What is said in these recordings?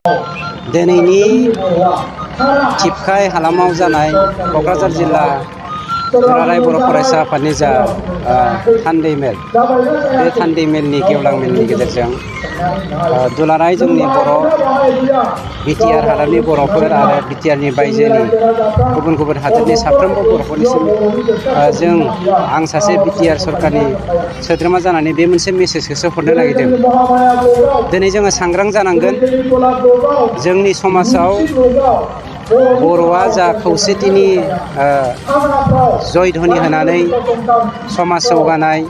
दिनैनि थिपखाय हालामाव जानाय क'क्राझार जिल्ला दुलाराय बर' फरायसा आफादनि जा थान्दै मेल बे थान्दै मेलनि गेवलां मेलनि गेजेरजों दुलाराय जोंनि बर' बिटिआर हालामनि बर'फोर आरो बिटिआरनि बायजोनि गुबुन गुबुन हादोरनि साफ्रोमबो बर'फोरनिसिम जों आं सासे बिटिआर सरकारनि सोद्रोमा जानानै बे मोनसे मेसेजखौसो हरनो नागिरदों। दिनै जोङो सांग्रां जानांगोन। जोंनि समाजाव बर'आ जा खौसेथिनि जय ध्वनि होनानै समाज जौगानाय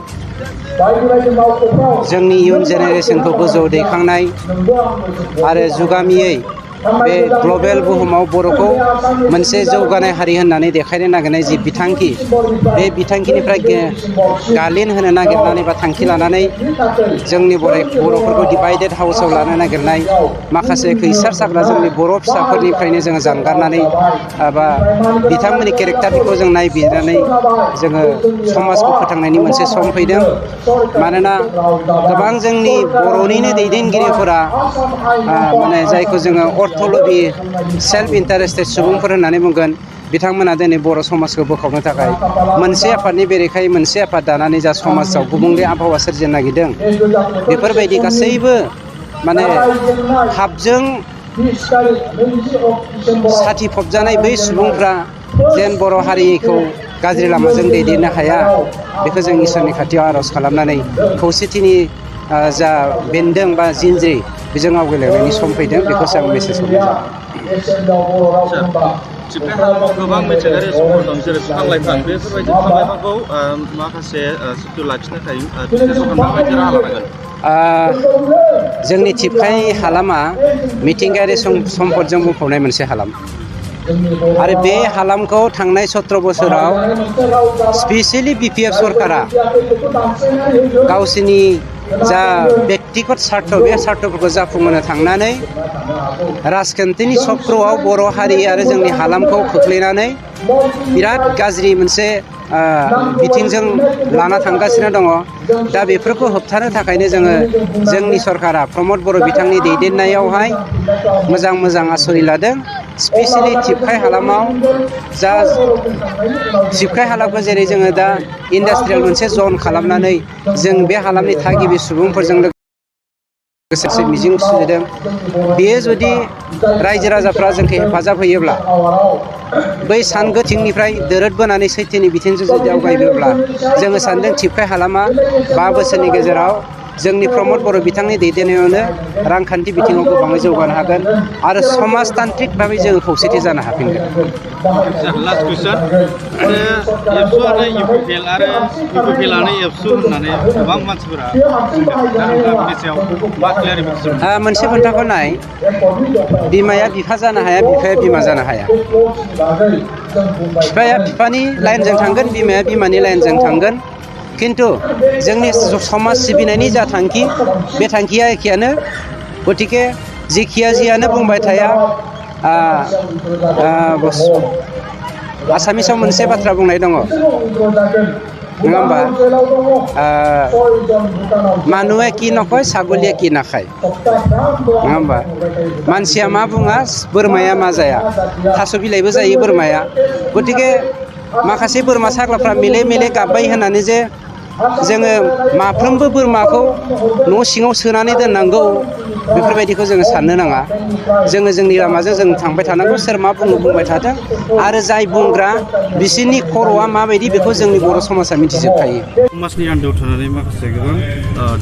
जोंनि इयुन जेनेरेसनखौ गोजौआव दैखांनाय आरो जुगामियै बे ग्लबेल बुहुमाव बर'खौ मोनसे जौगानाय हारि होननानै देखायनो नागिरनाय जि बिथांखि बे बिथांखिनिफ्राय गालिन होनो नागिरनानै बा थांखि लानानै जोंनि बर'फोरखौ डिभाइडेड हाउसाव लानो नागिरनाय माखासे खैसार साग्रा जोंनि बर' फिसाफोरनिफ्रायनो जोङो जानगारनानै बा बिथांमोननि केरेक्टारखौ जों नायबिजिरनानै जोङो समाजखौ फोथांनायनि मोनसे सम फैदों। मानोना गोबां जोंनि बर'निनो दैदेनगिरिफोरा माने जायखौ जोङो अर्थ'लबि सेल्फ इन्टारेस्टेड सुबुंफोर होननानै बुंगोन, बिथांमोना दिनै बर' समाजखौ बोखावनो थाखाय मोनसे आफादनि बेरेखायै मोनसे आफाद दानानै जा समाजाव गुबुंले आबहावा सोरजिनो नागिरदों। बेफोरबायदि गासैबो माने पापजों साथिफबजानाय बै सुबुंफ्रा जेन बर' हारिखौ गाज्रि लामाजों दैदेननो हाया, बेखौ जों इसोरनि खाथियाव आर'ज खालामनानै खौसेथिनि जा बेन्दों बा जिनज्रि बेजों आवगायलांनायनि सम फैदों, बेखौसो आं मेसेज हरनाय जादों। थिपखाय हालामाव गोबां मिथिंगायारि सम्पद दं, जेरै बिफां लाइफां। बेफोरबायदि बिफां लाइफांखौ माखासे जिथु लाखिनो थाखाय बिटिआर सरकार माबायदि राहा लानांगोन? जोंनि थिपखाय हालामा मिथिंगायारि सम्पदजों बुंफबनाय मोनसे हालाम आरो बे हालामखौ थांनाय 17 बोसोराव स्पेसियेलि बिपिएफ सरकारा गावसोरनि जा बेक्तिगत सार्थ बे सार्थफोरखौ जाफुंहोनो थांनानै राजखान्थिनि चक्रआव बर' हारि आरो जोंनि हालामखौ खोख्लैनानै बिराद गाज्रि मोनसे बिथिंजों लाना थांगासिनो दङ। दा बेफोरखौ होबथानो थाखायनो जोंनि सरकारा प्रमद बर' बिथांनि दैदेननायावहाय मोजां मोजां आसनि लादों। स्पेसियेलि थिपखाय हालामाव जा थिपखाय हालामखौ जेरै जोङो दा इन्डास्ट्रियेल मोनसे जन खालामनानै जों बे हालामनि थागिबि सुबुंफोरजों लोगोसे मिजिं सुजुदों। बेयो जुदि रायजो राजाफ्रा जोंखौ हेफाजाब होयोब्ला, बै सानगोथिंनिफ्राय दोरोद बोनानै सैथोनि बिथिंजों जुदि आवगायोब्ला, जोङो सानदों थिपखाय हालामा 5 बोसोरनि गेजेराव जोंनि प्रमद बर' बिथांनि दैदेननायावनो रांखान्थि बिथिङाव गोबाङै जौगानो हागोन आरो समाजतान्त्रिक भाबै जोङो खौसेथि जानो हाफिनगोन। लास्ट कुइसन, एबसु आरो इउपिपिएल आरो इउपिपिएल आनो एबसु होननानै गोबां मानसिफोरा बुंदों। दा नोंथाङा बेनि सायाव मा क्लियारिफिकेसन? मोनसे खोथाखौ नाय, बिमाया बिफा जानो हाया, बिफाया बिमा जानो हाया। बिफाया बिफानि लाइनजों थांगोन, बिमाया बिमानि लाइनजों थांगोन। खिन्थु जोंनि समाज सिबिनायनि जा थांखि, बे थांखिया एखेयानो। गतिके जेखिया जियानो बुंबाय थाया, आसामिसाव मोनसे बाथ्रा बुंनाय दङ, नङा होमबा? मानुहे कि नखय, सागलिया कि नाखाय, नङा होमबा? मानसिया मा बुङा, बोरमाया मा जाया। थास' बिलाइबो जायो बोरमाया। गतिके माखासे बोरमा साग्लाफ्रा मेले मेले गाब्बाय होननानै जे जोङो माफ्रोमबो बोरमाखौ न' सिङाव सोनानै दोननांगौ, बेफोरबायदिखौ जोङो साननो नाङा। जोङो जोंनि लामाजों जों थांबाय थानांगौ। सोर मा बुङो बुंबाय थाथों, आरो जाय बुंग्रा बिसोरनि खर'आ माबायदि बेखौ जोंनि बर' समाजा मिथिजोबखायो। समाजनि आन्दोआव थानानै माखासे गोबां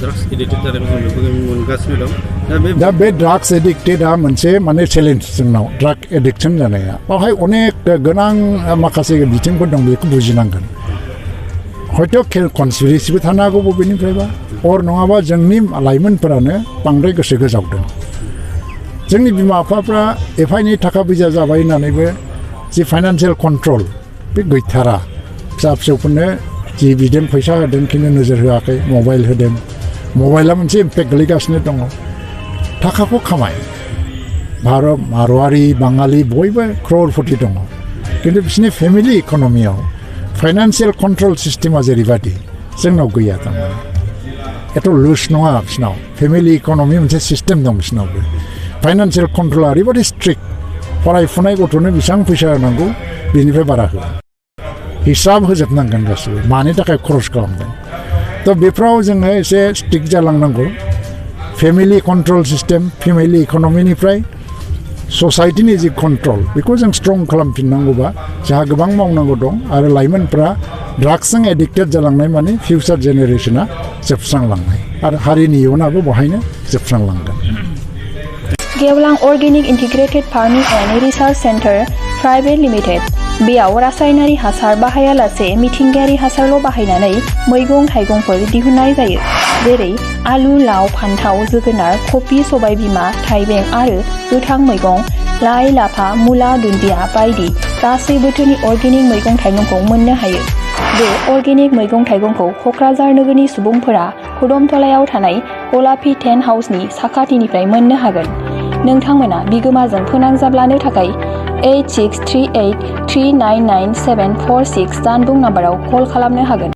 ड्राग्स एडिक्टेड जानायखौ जों मोनगासिनो दं। दा बे ड्राग्स एडिक्टेडआ मोनसे माने चेलेन्ज जोंनाव, ड्राग एडिक्सन जानाया। बावहाय अनेक गोनां माखासे बिथिंफोर दं, बेखौ बुजिनांगोन। हयथ' कनस्पिरेसिबो थानो हागौ बबेनिफ्रायबा, अर नङाबा जोंनि लाइमोनफोरानो बांद्राय गोसो गोजावदों। जोंनि बिमा बिफाफ्रा एफा एनै थाखा फैसा जाबाय होननानैबो जि फाइनान्सियेल कन्ट्रल बे गैथारा। फिसा फिसौफोरनो जि बिदों फैसा होदों, खिन्थु नोजोर होआखै। मबाइल होदों, मबाइला मोनसे इम्पेक्ट गोलैगासिनो दङ। थाखाखौ खामाय, भारत मारवारि बाङालि बयबो क्ररपति दङ, खिन्थु बिसोरनि फेमिलि इक'नमियाव फाइनान्सियेल कन्ट्रल सिस्टेमा जेरैबायदि जोंनाव गैया। थारमाने एथ' लुज नङा बिसोरनाव, फेमिलि इक'नमि मोनसे सिस्टेम दं बिसोरनावबो। फाइनान्सियेल कन्ट्रला ओरैबायदि स्ट्रिक्ट फरायफुनाय गथ'नो बेसेबां फैसा होनांगौ बेनिफ्राय बारा होआ हिसाब होजोबनांगोन गासिबो मानि थाखाय खरस खालामदों थ' बेफ्राव जोङो एसे स्ट्रिक्ट जालांनांगौ फेमिलि कन्ट्रल सिस्टेम फेमिलि इक'नमिनिफ्राय ससाइटिनि जि कन्ट्रल बेखौ जों स्ट्रं खालामफिननांगौबा जोंहा गोबां मावनांगौ दं आरो लाइमोनफ्रा ड्राग्सजों एडिक्टेड जालांनाय माने फिउचार जेनेरेशना जोबस्रांलांनाय आरो हारिनि इयुनाबो बहायनो जोबस्रांलांगोन गेवलां organic integrated farming and research centre private limited बेयाव रासायनारि हासार बाहायालासे मिथिंगायारि हासारल' बाहायनानै मैगं थाइगंफोर दिहुननाय जायो जेरै आलु लाव फान्थाव जोगोनार कफि सबायबिमा थाइबें आरो गोथां मैगं लाइ लाफा मुला दुन्दिया बायदि गासै बोथोरनि अर्गेनिक मैगं थाइगंखौ मोननो हायो बे अर्गेनिक मैगं थाइगंखौ क'क्राझार नोगोरनि सुबुंफोरा खुदमतलायाव थानाय गलापी टेन्ट हाउसनि साखाथिनिफ्राय मोननो हागोन नोंथांमोना बिगोमाजों फोनांजाबलानो थाखाय 8638399746 जानबुं नाम्बाराव कल खालामनो हागोन